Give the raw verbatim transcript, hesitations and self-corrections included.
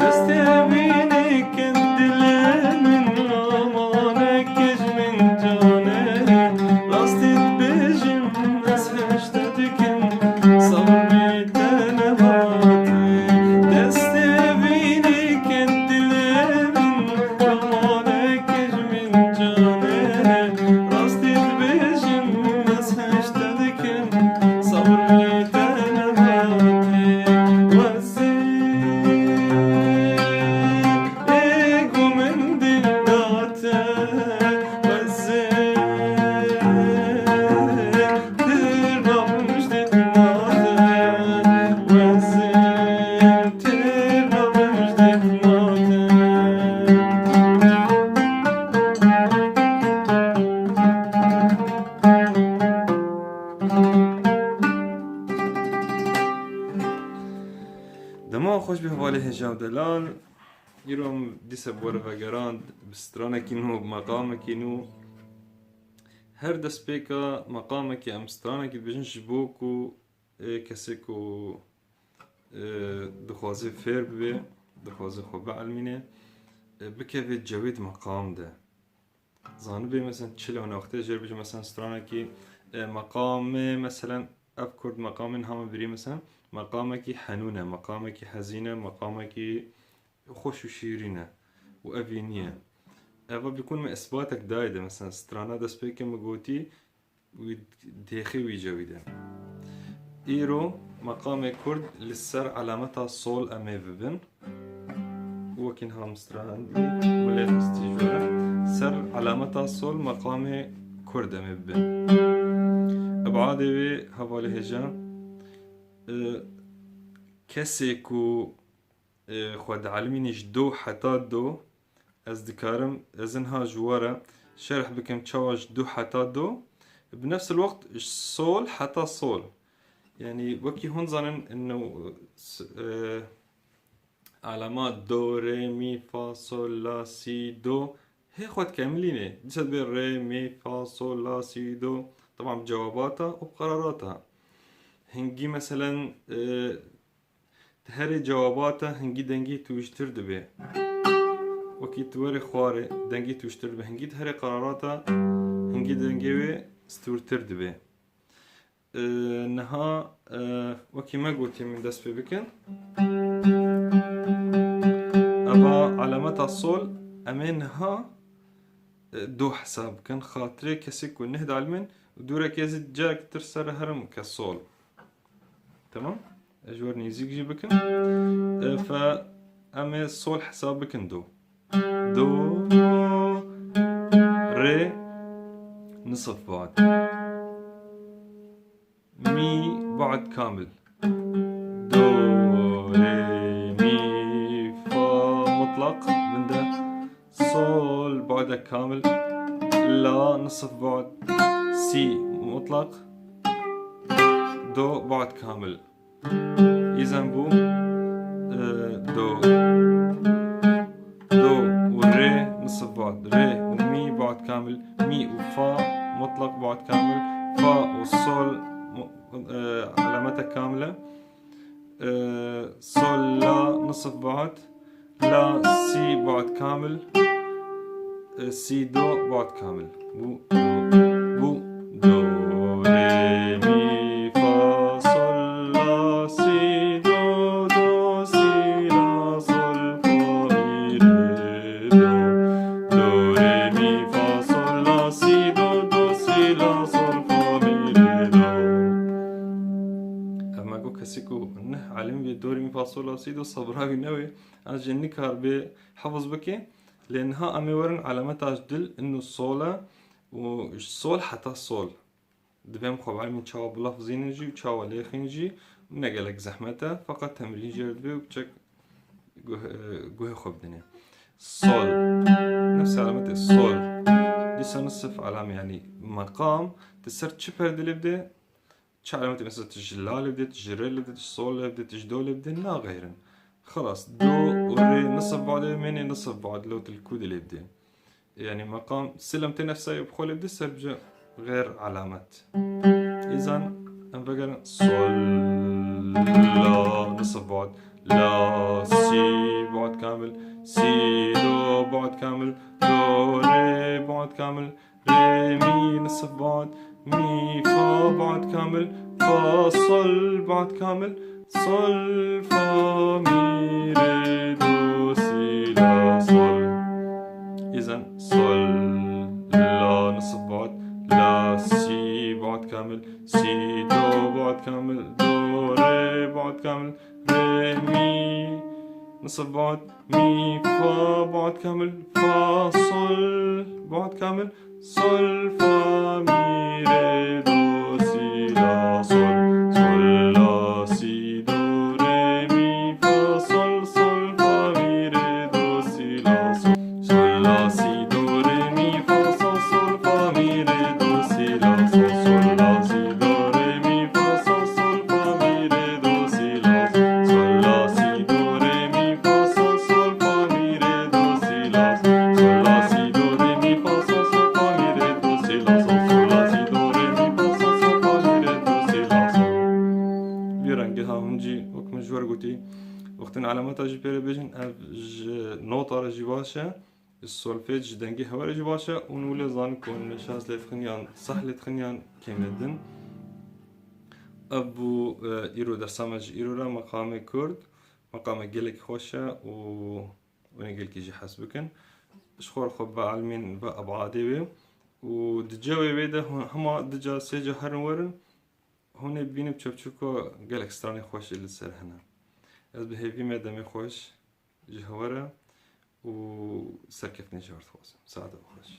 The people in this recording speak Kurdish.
Destê wî nêkin dilê min, amanek ji min canê. Rastî dibêjim ez heşte dikim, sabir bê te nehatî. Destê wî nêkin dilê min, amanek ji min canê. Rastî dibêjim ez heşte dikim, sabir bê te nehatî. Wezê ê ku min dil da te, wezê tir nabim ji dil nade, wezê tir nabim ji dil nade. Dema xweş bi hevalê hêja û delal. Îro em dîsa bi we re vegerand bi stranekî nû, bi meqamekî nû. Her destpêka meqamekî em stranekî dibêjin ji bo ku, e, kesê ku, e, dixwaze fêr bibe, dixwaze xwe bielmîne, e, bikeve cewê di meqam de. Zanibê, mesela, çi lewne wextê jê re bêjim, mesela, stranekî, e, meqamê, mesela, ev kurd meqamên hama birî, mesela, meqamekî henûn e, meqamekî hezîn e, meqamekî xweş û şîrîn e û evînî ye. Eva bikûn me isbatek dayê de, mesela, strana destpêkê min gotî, wî dêxî wî cewî de. Îro meqamê kurd li ser elameta sol em ê bibin. Wekî niha min stranandî, min lê xistî ji we re. Ser elameta sol meqamê kurd em ê bibin. Ebadê wê hevalê hêja, e, kesê ku, e, xwe dielmînî ji do heta do, ez dikarim, ez niha ji we re şerh bikim çawa ji do heta do, bi nefs el wext ji sol heta sol. Yanî wekî hûn zanin, ino, s-, e, alama do, re, mi, fa, sol, la, si, do, hê xwe dikemilîne. Dîsa dibê re, mi, fa, sol, la, si, do. Tamam, cewabata û qerarata. Hingî, meselen, e, Di herê cewabata hingî dengê tûjtir dibe. Wekî tu werê xwarê dengê tûjtir dibe. Hingî di herê qerarata hingî dengê wê stûrtir dibe. Ee, niha, e, wekî me gotî min dest pê bikin. Eva alameta sol em ê niha, e, do hesab bikin. Xatirê kesê ku neh dalmin û dûrekê zî carek tir ser herim ke sol. Tamam. Ez ji we nêzîk jî bikim. E, fe em ê sol hesab bikin do. Do, re, nisif bad. Mi, bad kamil. Do, re, mi, fa, mutlaq, min de. Sol, بعد كامل. لا، نصف بعد. Si, مطلق. Do, بعد كامل. Îzen bû, e, do. Do û re, نصف بعد. Re û mi, بعد كامل. Mi û fa, مطلق، بعد كامل. Fa û sol, mu-, e, alamete kamile. E, sol, la, نصف بعد. La, si, بعد كامل. E, si, do, بعد كامل. Bu, bu, do, re, mi, fa, sol, la, si, do, do, si, la, sol, fa, mi, re, do. Do, re, mi, fa, sol, la, si, do, do, si, la, sol, fa, mi, re, do. Ev me got kesî ku neh elim bê do, re, mi, fa, sol, la, si, do, sebra wî newê. Ez jê nikaribe hefiz bike. Lê niha em ê werin alameta ji dil, ino sol e û ji sol heta sol. Divê em xwe bielmîn çawa bilafzînin jî û çawa lêxîn jî. Ne gelek zehmet e, feqet temrîn jê re divê û piçek, guh-, e, guhê xwe bidinê. Sol. Nefsê alametê sol. Dîsa nisif alame, yanî meqam, di ser çi perdê lê bidê? Çi alametê, mesela tu ji la lê bidê, tu ji re lê bidê, tu ji sol lê bidê, tu ji do lê bidê, naxeyrin. Xelas, do û rê nisif badê, mênê nisif bad, lo til kû de lê bidê. Yanî meqam sê alametê nefsayê bi xwe lê bidê, ser bije xêr alamet. Îzan em vegerin sol, la, nisif bad, la, si, bad kamil, si, do, bad kamil, do, rê, bad kamil, rê, mi, nisif bad, mi, fa, bad kamil, fa, sol, bad kamil, sol, fa, mi, rê, do, si, la, sol. Îzan sol, la, nisif bad, la, si, bad kamil, si, do, bad kamil, do, rê, bad kamil, rê, mi, nisif bad, mi, fa, bad kamil, fa, sol, bad kamil, sol, fa, mi, rê, do, si, la, sol, sol, la, si, do, rê, mi, fa, sol, sol, fa, mi, rê, do, si, la, sol, sol, la, si, do, rê, mi, fa, sol, sol, fa, mi, rê, do, si, la, sol, sol, la, si, do, rê, mi, fa, sol, sol, fa, mi, rê, do, si, la, sol, sol, la, si, do, rê, mi, fa, sol, sol, fa, mi, rê, do, si, la, sol, sol, la, si, do, rê, mi, fa, sol, sol, fa, mi, rê, do, si, la, sol, sol, la, si, do, rê, mi, fa, sol, sol, fa, mi, rê, do, si, la, sol. Vî rengê ha hûn jî wek min ji we re gotî, wextên alameta jî pê re bêjin, ev ji nota re jî baş e, ji solfej, ji dengê hewe re jî baş e û hûn wile zanin ku hûn şaz lê dixin yan seh lê dixin yan kêm lê din. Ev bû, e, îro dersa me ji îro re, meqamê kurd, meqamê gelek xweş e û hûn ê gelkî jî hez bikin. Ji xwe re xwe bielmîn ve ebadê wê û di cewê wê de hûn hema du ca sê ca herin werin, hûn ê bibînin çepçûka gelek stranê xweş ê li ser hene. Ez bi hêvî me demê xweş ji hewe re û serkeftinê ji hewe re dixwazim. Saete xweş.